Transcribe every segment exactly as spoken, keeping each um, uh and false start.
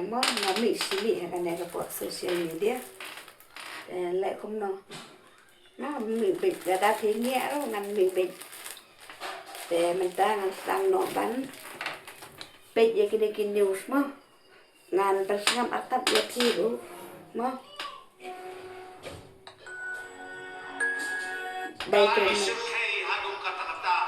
Mo, nga mih shi mih ha kane ka por social media. Te leh kumno. Nga mih beit, lada phi ngiah ruh ngan mih beit. Te mynta ngan sdang noh ban peit ïa kine ki news mo. Ngan pynsngap artat ïa phi ruh mo. Bai kren.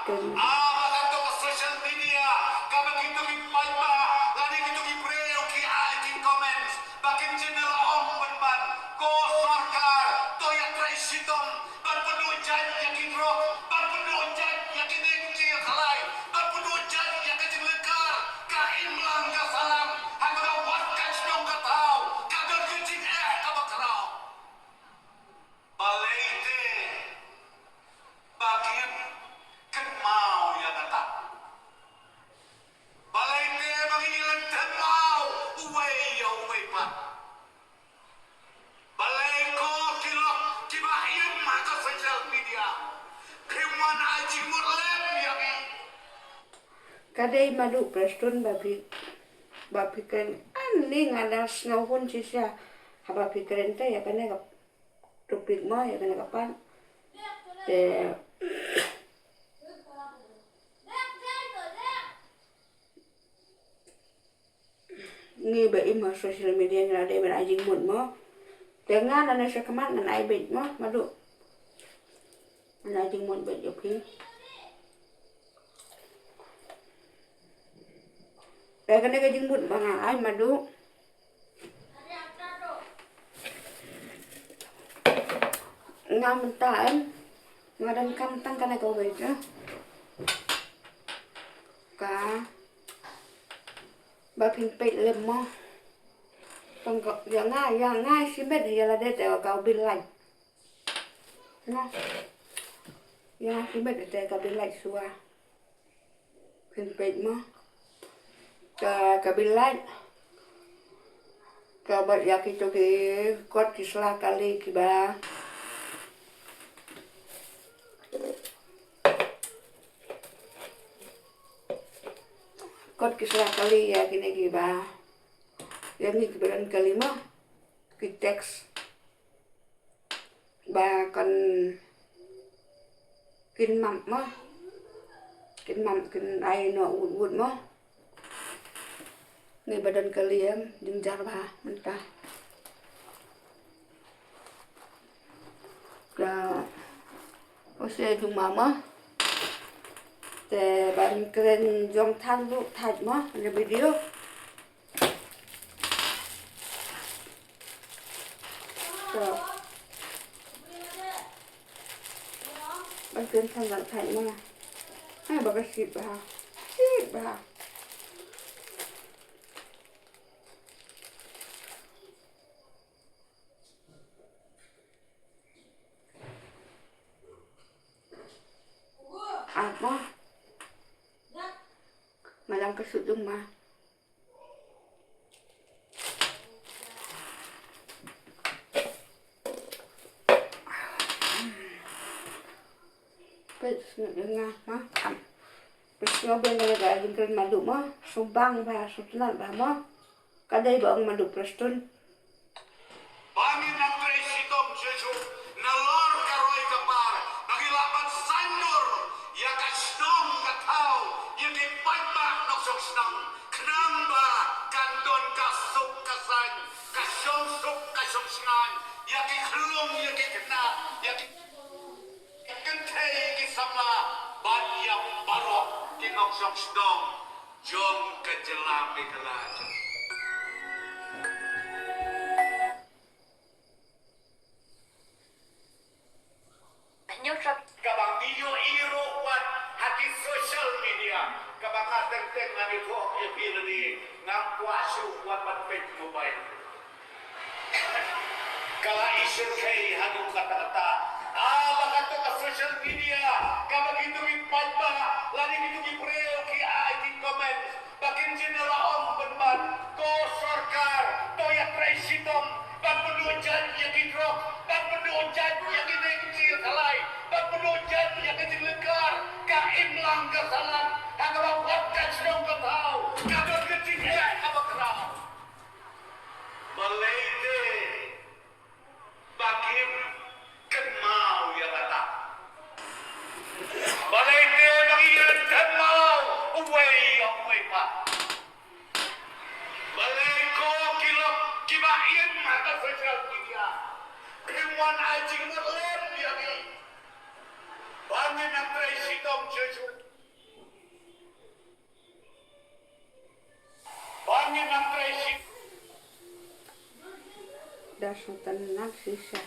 Kren. Ah, ba kato ka social media, kaba kito ki paidbah lane kito ki briew ki ai ki comments ba kin jin la ong pynban, ko sorkar to ïatrei shitom ban pynduh jait ïa ki drok, ban pynduh jait ïa ki dieng ki khalai, ban pynduh jait ïa ka jinglehkar, ka imlang ka sahlang ha kaba wat ka shnong ka thaw ka don ka jingeh kaba khraw. Balei te ba ngim kynmaw ïa kata? Balei te ba ngi la kynmaw uwei ïa uwei pat? Balei ko ki lok kiba im ha ka social media phim wan ai jingmut lem ïa ngi? Ka dei Maduh Prestone ba phi, ba phi kren. Ani nga dang sngewhun shisha haba phi kren te ïa kane ka topic mo, ïa kane ka part. Te ngi ba im ha social media ngi la dei ban ai jingmut mo. Te nga lane sha khmat ngan ai beit mo, Maduh. Ngan ai jingmut beit ïa phi. Te kane ka jingmut ba nga ai, Maduh. Nga mynta em, nga donkam tang kane kawei te. Kaba phin peit lem mo. Tang ka, ïa nga, ïa nga shimet ïa lade te ka bill light. Nga, ïa nga shimet te ka bill light shuwa. Phin peit mo. Ka, ka bill light. Ka bad ïa kito ki kot ki sla kali kiba. Kot ki sla kali ïa kine kiba. Ïa ngi kiba don kali mo. Ki tax. Ba kan kin map mo. Kin map kin ai noh wut wut mo. Ngi ba don kali em, jynjar bha mynta. Ka, u se jong ma mo. Te ban kren jong than ruh thait mo, ne video. Ka. Ban kren than ruh thait mo. Hai ba ka shit bha. Shit bha. Apa? Malang ka sut jong ma. Peit sngewbha nga ma. Peit sngewbha nga ka jingkren Maduh ma. Sngewbha ba sngewtynnat ba ma. Ka dei ba ong Maduh Prestone. Ba ngin nang trei shitom shuh shuh nalor ka roi ka par ba ngin lah ban saiñdur ïa ka shnong ka thaw, ïa ki paidbah nongshong shnong, khnang ba kan don ka suk ka saiñ, ka shong suk ka shong shngaiñ ïa ki khyllung, ïa ki khynnah, ïa ki kynthei, ki samla bad ïa baroh ki nongshong shnong jong ka jylla Meghalaya. Kaba ngi ïohi ruh wat ha ki social media, kaba nga teng teng ngan ïathuh ïa phi lane, ngam kwah shuh wat ban peit mobile. Ka la i shyrkhei haduh katta katta. Ah, ba kato ka social media, kaba kito ki paidbah lane kito ki briew ki ai ki comment ba kin jin la ong pynban, ko sorkar to ïatrei shitom ban pynduh jait ïa ki drok, ban pynduh jait ïa ki dieng ki khalai, ban pynduh jait ïa ka jinglehkar, ka imlang ka sahlang ha kaba wat ka shnong ka thaw ka don ka jingeh kaba khraw. Balei ko ki lok kiba ïeng ha ka social media phi wan ai jingmut lem ïa ngi? Ba ngin nang trei shitom shuh shuh. Ba ngin nang trei shi. Da sngewtynnat shisha.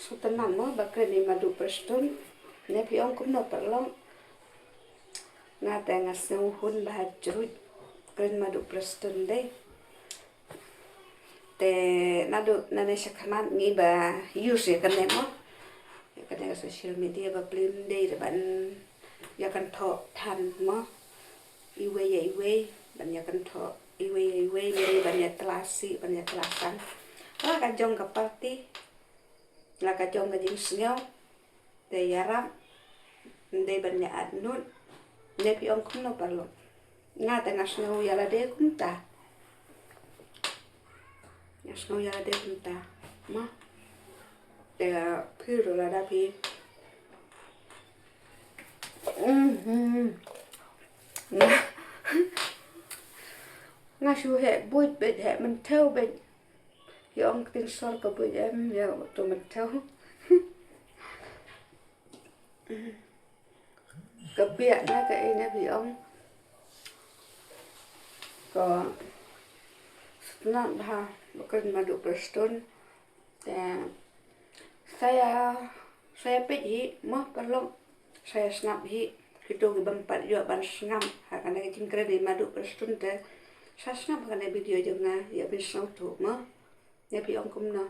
Sngewtynnat mo ba kren i Madu Prestone. Ne phi ong kumno paralok? Nga te nga sngew hun bha jruh kren Madu Prestone dei. Te naduh nane shakhmat ngi ba use ïa kane mo, ïa kane ka social media ba plim dei da ban ïa kan thoh than mo. Iwei ïa iwei ban ïa kan thoh, iwei ïa iwei, ngi ban ïa tla sih, ban ïa tla sang. La ka jong ka party, la ka jong ka jingsngew. Te ïarap, ndei ban ïa at nud. Ne phi ong kumno paralok? Nga te nga sngew ïa lade kumta. Nga sngew ïa lade kumta. Ma. Te phi ruh lada phi. Mhm. Nga. Nga shu heh buit beit, heh mynthew beit. Ïa ong ktien sor ka buit em, ïa to mynthew. Ka biak na ka ina bi ong. Ka sngap bha ba kren Madu Prestone. Te sa ïa, sa ïa peit hi mo paralok. Sa ïa sngap hi. Kito ki bym pat ïoh ban sngap ha kane ka jingkren i Madu Prestone te sa sngap ha kane video jong nga, ïa phin sngewthuh mo. Ïa phi ong kumno.